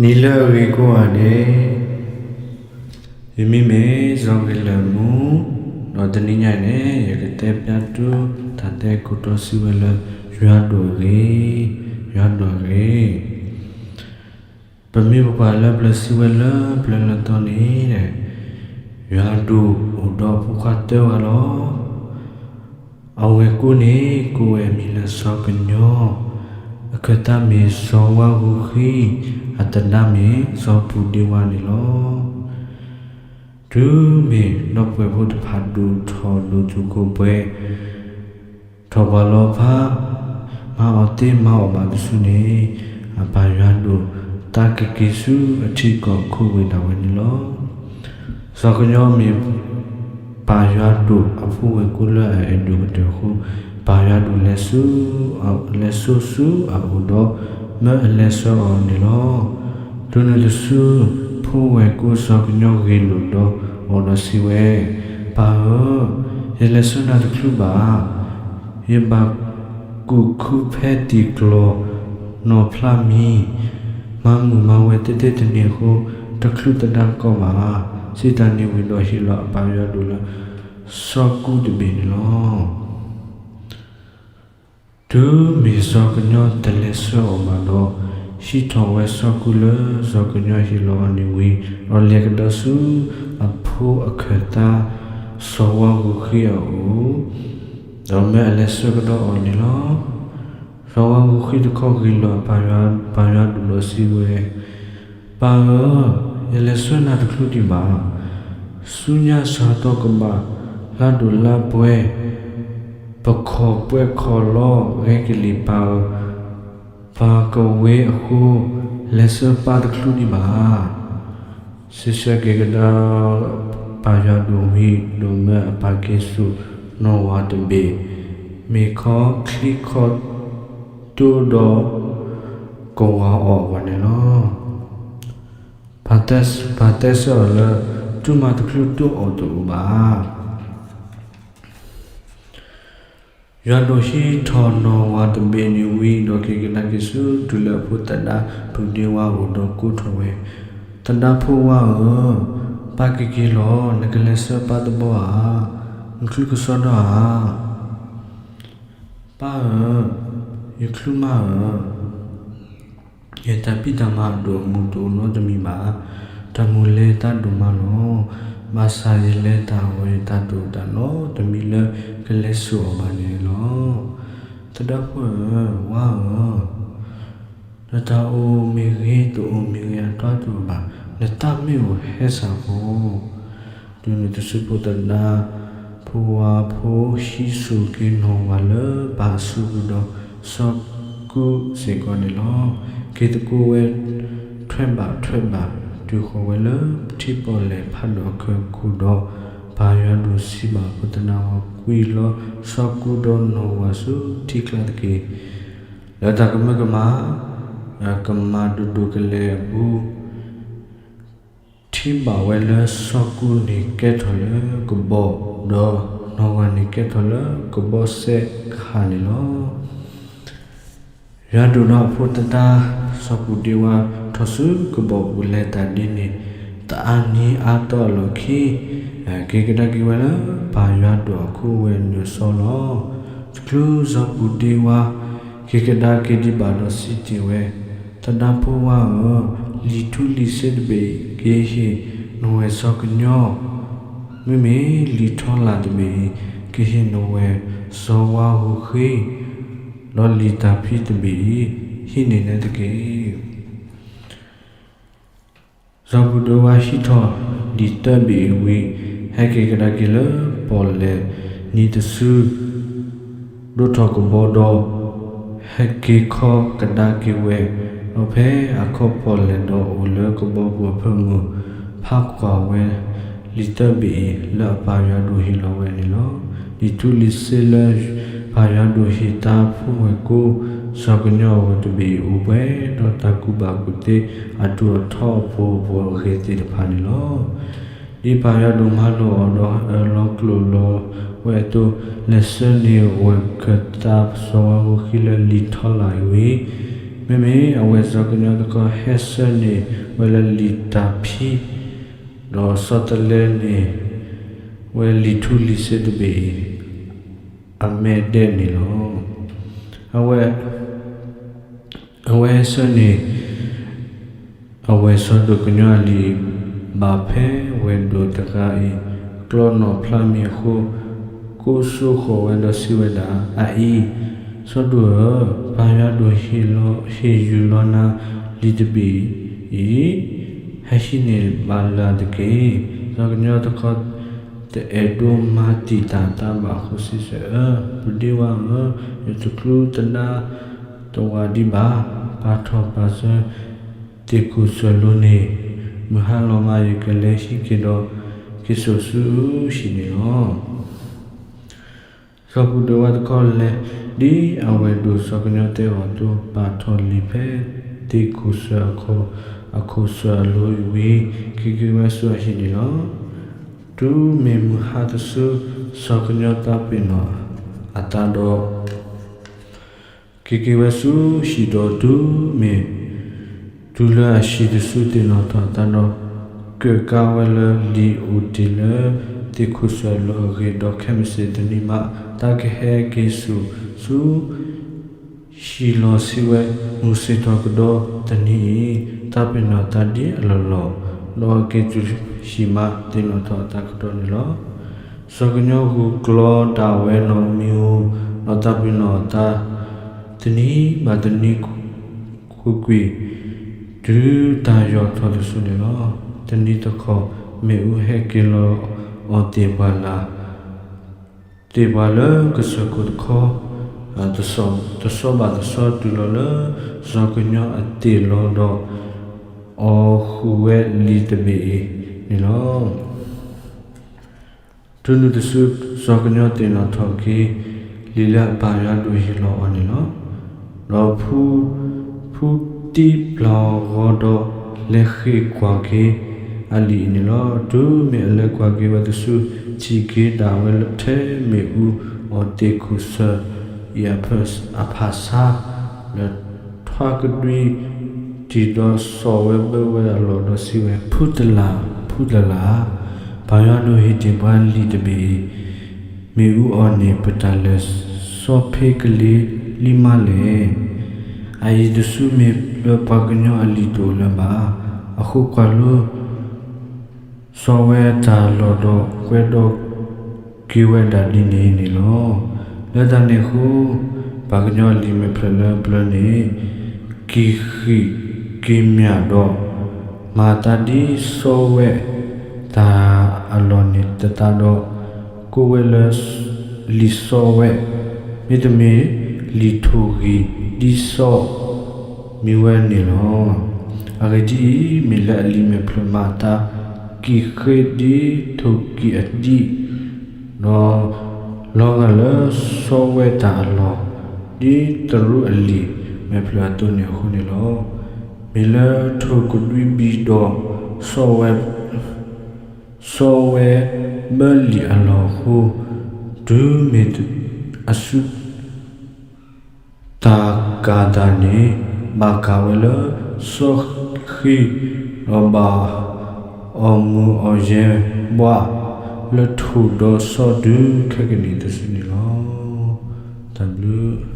နံၤလၢအဂ့ၤကိးဂၤဒဲး, ယမံၤမ့ၢ်စီၤဂ့ၤလၢၢ်မူ, ဒီးတနံၤညါအံၤန့ၣ် ယကတဲပျၢ်တူၢ်တၢ်တဲခိၣ်တီစံးဝဲလၢ ယွၤဒိၣ်အဂ့ၢ်, ယွၤဒိၣ်အဂ့ၢ်. ပမ့ၢ်ပပှၤလၢပျၢၤစံးဝဲလၢပျၢၤလၢတီန့ၣ်, ယွၤဒိၣ်အိၣ်ဒီးအဖိခွါသၢဂၤလီၤ. အဝဲၢ်ကိန့ၣ်ကိးဝဲအမံၤလၢစီၤကညီ, အခၢၣ်သးမ့ၢ်စီၤဝါဂူၤဃံ, အသဒါမ့ၢ်စီၤပူၤဒ့ဝါန့ၣ်လီၤ. တုၤမ့ၢ်ဒီပုၢ်ဝဲၢ်ဖိတဖၣ်ဒိၣ်ထီၣ်ဒိၣ်တုာ်ခိၣ်ပှဲၤ ထီၣ်ပှၤလီၤဖး, မၤအီၣ်သ့မၤအီၣ်ဘၣ်တစုန့ၣ်, အပၢ်ယွၤဒိၣ်သးကက့ၤဆူအထံကီၢ်ခိၣ်ဝ့ၢ်ဒၣ်ဝဲန့ၣ်လီၤ. စီၤကညီမ့ၢ် ပၢ်ယွၤဒိၣ်အဖိဝဲၢ်ကိလၢအအဲၣ်ဒိၣ်ကတၢၢ်အဃိ, ပၢ်ယွၤဒိၣ်လဲၤဆူ, လဲၤဆိဆူအအိၣ်ဒီး မၢအလဲၤဆှၢအီၤန့ၣ်လီၤ. တုၤနုၤတစု, ဖိဝဲၢ်ကိစီၤကညီဂ့ၤလိာ်ဒီးအီၤဒီးစံးဝဲ, ပၢ်ဧၢ, ယလဲၤဆှၢနၤတချုးဘၣ်. ယဘၣ်ကူၣ်ခူဖဲသံၣ်ကျီၢ်နီၢ်ဖျါမံၤ, မၤမုာ်မၤဝဲသ့သ့တနံၤအဃိ, တချုးသဒါကီးဘၣ်. စံးတၢ်န့ၣ်ဝံၤဒီးဟ့ၣ်လီၤအပၢ်ယွၤဒိၣ်လၢ စီၤကူတဘ့ၣ်န့ၣ်လီၤ. တုၤမ့ၢ်စီၤကညီတလဲၤဆှၢအီၤဘၣ်ဒီး, ဟံးထီၣ်ဝဲစီၤကူလၢစီၤကညီဟ့ၣ်လီၤအီၤန့ၣ်ဝံၤ, ဒီးလဲၤကဒီးဆူအဖိအခၢၣ်သး စီၤဝါဂူၤဃံအအိၣ်, ဒီးမၢအလဲၤဆှၢကဒီးအီၤန့ၣ်လီၤ. စီၤဝါဂူၤဃံတခီဂ့ၤလၢာ်အပၢ်ယွၤဒိၣ်ဒီးစံးဝဲ, ပၢ်ဧၢ, ယလဲၤဆှၢနၤတချုးဒံးဘၣ်. ဆူညါစှၤသီကဘၣ်လါဒိၣ်လါပှဲၤ, ပခီၣ်ပှဲၤခီၣ်လီၤဂဲၤကလံၣ်ပၢ်ဧၢ, ပၢ်ကဝ့ၤအဃိ, လဲၤဆှၢပၢ်တချုးဒံးဘၣ်. စံးဆၢက့ၤကဒါပၢ်ယွၤဒိၣ်ဝံၤ, ဒီးမၢအပၢ်က့ၤစိာ်နီၢ်ဝၤတဘ့ၣ်, မ့ၢ်ခီချံခီတိဒီး ကဝၤအီၣ်ဝဲန့ၣ်လီၤ. ပၢ်တဲဆၢအီၤလၢ တုၤမၤတချုးတိၢ်အီၣ်တအိၣ်ဘၣ်. ယွၤဒိၣ်ဟံးထီၣ်နီၢ်ဝၤတဘ့ၣ်န့ၣ်ဝံၤ, ဒီးက့ၤကဒါက့ၤဆူတုၤလၢအဖိသဒါပူၤဒ့ဝါအိၣ်ဒီးကိးထီၣ်ဝဲ, သဒါဖိဝါဧၢ, ပၢ်ကက့ၤလီၤ, နကလဲၤဆှၢပၢ်တဘျီဧါ. နချုးကစီဒီဧါ. ပၢ်ဧၢ, ယချုးမးဧၢ. ယတၢ်ဖံးတၢ်မၤအဒိၣ်အမုၢ်တအိၣ်နီတမံၤဘၣ်. တၢ်မုၢ်လဲၤသးဒိၣ်မးလီၤ. ဘၣ်ဆၣ်ယလဲၤတၢ်အဂီၢ် ယတၢ်တအိၣ်နီတမံၤလၢကလဲၤစိာ်အီၤဘၣ်န့ၣ်လီၤ. သဒါဖိဧၢ, ဝါဧၢ, နတၢ်အိၣ်မ့ၢ်ဂ့ၤ တအိၣ်မ့ၢ်ဂ့ၤ အတီတအိၣ်ဘၣ်. နသးမ့ၢ်အိၣ်ဟဲစၢ်ဖိ တုၤနုၤတစုဖိသဒါဖိဝါဖိ ဟံးစိာ်က့ၤနီၢ်ဝၤလၢပၢ်အစုပူၤဒီးစီၤကူစ့ၢ်ကီးန့ၣ်လီၤ. က့ၤသကိးဝဲထွဲဘၣ်ထွဲဘၣ်, တုၤဃီၤဝဲလၢထံပီၣ်လဲၣ်ဖးဒိၣ်အခိၣ်ဒီး, ပၢ်ယွၤဒိၣ်စံးဘၣ်ဖိသဒါဝၤ, ကွံာ်လီၤစီၤကူဒီးနီၢ်ဝၤဆူထံကျါတက့ၢ်. လၢတၢ်ကမၢကမၣ် ကမၣ်ဒိၣ်ဒိၣ်ကလဲာ်အပူၤ ထံၣ်ဘၣ်ဝဲလၢစီၤကူန့ၣ်ကဲထီၣ်လၢကဘီ, ဒီးနီၢ်ဝၤန့ၣ်ကဲထီၣ်လၢကဘီစဲကဟၣ်န့ၣ်လီၤ. ယွၤဒိၣ်ဒီးအဖိသဒါ စီၤပူၤဒ့ဝါ ထီၣ်ဆူကဘီပူၤလဲၤတၢ်ဒ်န့ၣ် တအါနံၤအါသီအလီၢ်ခံ, က့ၤကဒါက့ၤဝဲလၢပၢ်ယွၤဒိၣ်အခိၣ်ဝဲၢ်အနီၢ်ကစၢ်လီၤ. တချုးစီၤပူၤဒ့ဝါ က့ၤကဒါက့ၤဒံးဘၣ်ဒီးစံးတ့ၢ်ဝဲ, သဒါဖိဝါဧၢ, လံာ်ထူလံာ်စ့တဘ့ၣ်အံၤ ကဟ့ၣ်နဝဲၢ်စီၤကညီ, မ့မ့ၢ်လံာ်ထီလာ်တဘ့ၣ်အံၤ ကဟ့ၣ်နဝဲၢ်စီၤဝါဂူၤဃံ, ဒီးလံာ်တၢ်ဖံးတဘ့ၣ်အံၤ ဟံးန့ၢ်နဲတက့ၢ်. စီၤပူၤဒ့ဝါဟံးထီၣ်လံာ်သၢဘ့ၣ်အံၤဝံၤ, ဟဲက့ၤကဒါက့ၤလၢပီၣ်လဲၣ်နံၤတစု, ဒိးထီၣ်ကဘီဒီး ဟဲက့ၤခီကဒါက့ၤဝဲ, ဒီးဖဲအခီပီၣ်လဲၣ်ဒီးအိၣ်လၢကဘီပူၤအဖၢမုၢ်, ဖးကွၢ်ဝဲလံာ်သၢဘ့ၣ်အံၤ လၢအပၢ်ယွၤဒိၣ်ဟ့ၣ်လီၤဝဲန့ၣ်လီၤ. လံာ်ထူလံာ်စ့လၢပၢ်ယွၤဒိၣ်ဟ့ၣ်သါဖိဝဲၢ်ကိ စီၤကညီအဂီၢ်တဘ့ၣ်အံၤ အိၣ်ပှဲၤဒီးတၢ်ကူၣ်ဘၣ်ကူၣ်သ့ အထူးအထီအဖှိၣ်အဂ့ၤသ့ၣ်တဖၣ်န့ၣ်လီၤ. ဒ်ပၢ်ယွၤဒိၣ်မၤလိာ်အီၤဒီးအၢၣ်လီၤကျိာ်လီၤဝဲအသိး, လဲၤဆှၢန့ၢ်ဝဲၢ်ခၢၣ်သးစီၤဝါဂူၤဃံလၢလံာ်ထီလာ်အံၤဝံၤ, မ့မ့ၢ်အဝဲၢ်စီၤကညီတခီဟဲဆှၢန့ၢ်ဝဲလၢလံာ်တၢ်ဖံး, ဒီးဆီတလဲန့ၢ်ဝဲလံာ်ထူလံာ်စ့တဘ့ၣ်အံၤ အမဲာ်ဒဲးန့ၣ်လီၤ. အဝဲ အဝဲဟဲဆှၢန့ၢ် အဝဲၢ်စီၤဒိၣ်ကညီအလံာ် ဘၣ်ဖဲဝဲၢ်ဒိၣ်တဂၤအံၤ ကျီနီၣ်ဖျါမံၤအဃိ, ကိးစိဃီၤဝဲဒီးစံးဝဲဒၣ်, အအံၤ, စီၤဒိၣ်ဧၢ, ပၢ်ယွၤဒိၣ်ဟ့ၣ်ယူၢ်လီၤနၤလံာ်တဘ့ၣ်အံၤ, ဟဲဟံးန့ၢ်ဘၣ်လၢ်တက့ၢ်. စီၤကညီတခီ တအဲၣ်ဒိးမၤတံာ်တာ်အသးဘၣ်အဃိစံးဆၢ, ပဒ့ဝါဧၢ, ယတကျူတဒါတဝးဒံးဘၣ်. ပာ်ထီၣ်ပာ်စၢၤသ့ၣ်ခိၣ်စၢၢ်လိၤန့ၣ်, မုၢ်ဟါလီၤမးယကလဲၤဟံးက့ၤဒီးက့ၤစိာ်ဆူဟံၣ်န့ၣ်လီၤ. စီၤပူၤဒိၣ်ဝါတခီလဲၤဒ်အဝဲၢ်ဒိၣ်စီၤကညီတဲအီၤအသိး, ပာ်ထီၣ်လံာ်ဖဲသ့ၣ်ခိၣ်စၢၢ်အခိၣ်စၢၢ်အလိၤဝံၤ, က့ၤက့ၤဝဲဆူအဟံၣ်န့ၣ်လီၤ. တုၤမ့ၢ်မုၢ်ဟါတဆူ, စီၤကညီသးပ့ၤနီၣ်အသးဒီး က့ၤက့ၤဝဲဆူဟံၣ်ဒီးတုၤမ့ၢ်တုၤလၢအဟံၣ်တဆူ သ့ၣ်နီၣ်ထီၣ်အသးဒီး ကၢၣ်ကးဝဲလၢလံာ်အိၣ်တ့ၢ်လၢသ့ၣ်ခိၣ်စၢၢ်အလိၤအဂ့ၢ်, ဒီးခဲမုၢ်ဆ့ၣ်တနံၤမး သးကဟဲက့ၤစိာ်ဆူဟံၣ်လီၤ. စံးဝဲမုၢ်ဆ့ၣ်ထီၣ်ကဒီးတနံၤအံၤ, သးပ့ၤနီၣ်သးဒ်အလီၢ်လီၢ်, ဒီးအက့ၤတုၤဟံၣ်မး သ့ၣ်နီၣ်ထီၣ်အသးကဒီးန့ၣ်လီၤ. စီၤကညီဂုာ်ကျီဒၣ်ဝဲနီၢ်မံၤဧိၤ, ဒီးသးပ့ၤနီၣ်အသးတနံၤဘၣ်တနံၤကွ့ၢ်ကွ့ၢ်, တုၤတၢ်ယီၢ်ထီၣ်တစိၤန့ၣ်လီၤ. တနံၤတခီ မ့ၣ်အူဟဲက့ၤလီၤအီၤသ့ၣ်ပှၢ်လၢ် သ့ၣ်ပှၢ်လၢကစၢၢ်ခိၣ်တခီ, တဆီဘၣ်တဆီတုၤလီၤလၢ စီၤကညီအသ့ၣ်လီၤဒီး အီၣ်ဃုာ်ဝဲလံာ်တဘ့ၣ်အံၤန့ၣ်လီၤ. တုၤနုၤတစု, စီၤကညီသ့ၣ်နီၣ်ထီၣ်က့ၤလံာ်လၢအပၢ်ယွၤဒိၣ်ဟ့ၣ်လီၤအီၤန့ၣ်လီၤ. ဒီးဖု ဖုတံပျၢ်အီၤဂီၤဒီး လဲၤဃ့ၢ်ကွၢ်က့ၤအလံာ်အံၤန့ၣ်လီၤ. တုၤမ့ၢ်အလဲၤကွၢ်က့ၤဝဲတစု, ထံၣ်က့ၤဒၣ်ဝဲထဲမ့ၣ်အူအီၤသ့ၣ်ခိၣ်စၢၢ်အံၤအဖၣ်ဆါ, လၢထွါကဒွံတံၢ်ဒီးစိာ်ဝဲဘၢဝဲအလီၢ်ဒီးစံးဝဲ, ဖုတလၢ်, ဖုတလၢ်ဧၢ, ပၢ်ယွၤဒိၣ်ဟ့ၣ်တ့ၢ်ပှၤလံာ်တဘ့ၣ်အံၤ, မ့ၣ်အူအီၤန့ၣ် ပတၢ်လဲၤစီဖ့ကလ့ၤလံမးလဲၣ်. အအံၤတစုမ့ၢ်လၢပှၤကညီအလံာ်တအိၣ်လၢၤဘၣ်. အဃိကွၢ်လိ စိာ်ဝဲတၢ်အလီၢ်ဒီး ကွဲဒီးက့ၤဝဲဒၣ်ဒ်န့ၣ်န့ၣ်လီၤ. လၢတၢ်န့ၣ်အဃိ, ပှၤကညီအလံာ်မဲာ်ဖျၢၣ်လၢအဘျၢန့ၣ် က့ၤဃံးက့ၤမၠၣ်ဒီး မၤသးဒ်စိာ်ဝဲတၢ်အလီၢ်န့ၣ်သတးဒီး ကိးဝဲလၢ လံာ်စိာ်ဝဲ, မ့တမ့ၢ်လံာ်ထိၣ်ဂံၢ်ဒ်စိာ်မံဝဲန့ၣ်လီၤ. အဂ့ၢ်ဒ်အံၤ, မ့ၢ်လၢအလံာ်မဲာ်ဖျၢၣ်မၤအသး ကံၢ်ဃ့ဒ်ထိၣ်ကံၢ်အဒံး, ဒီးလီၤဂာ်လၢစိာ်ဝဲတၢ်အလီၢ် ဒ်သရူးအလံာ်မဲာ်ဖျၢၣ်အသိးန့ၣ်အဃိန့ၣ်လီၤ. မ့ၢ်လၢထိၣ်ကဒွံဘံၣ်ဒီး စိာ်ဝဲ စိာ်ဝဲဘၢလံာ်အလီၢ်အဃိ, တုၤမ့ၢ်အစု တၢ်ကၤသးန့ၣ် ဘၣ်ကၤဝဲလၢစီဃံ, ဒီးဘၣ်အီၣ်မုၢ်အီၣ်ယဲၢ်ဘှး လၢထိၣ်ဒီးစိာ်တုၤခဲကနံၣ်တစုန့ၣ်လီၤ. တၢ်ဘျုး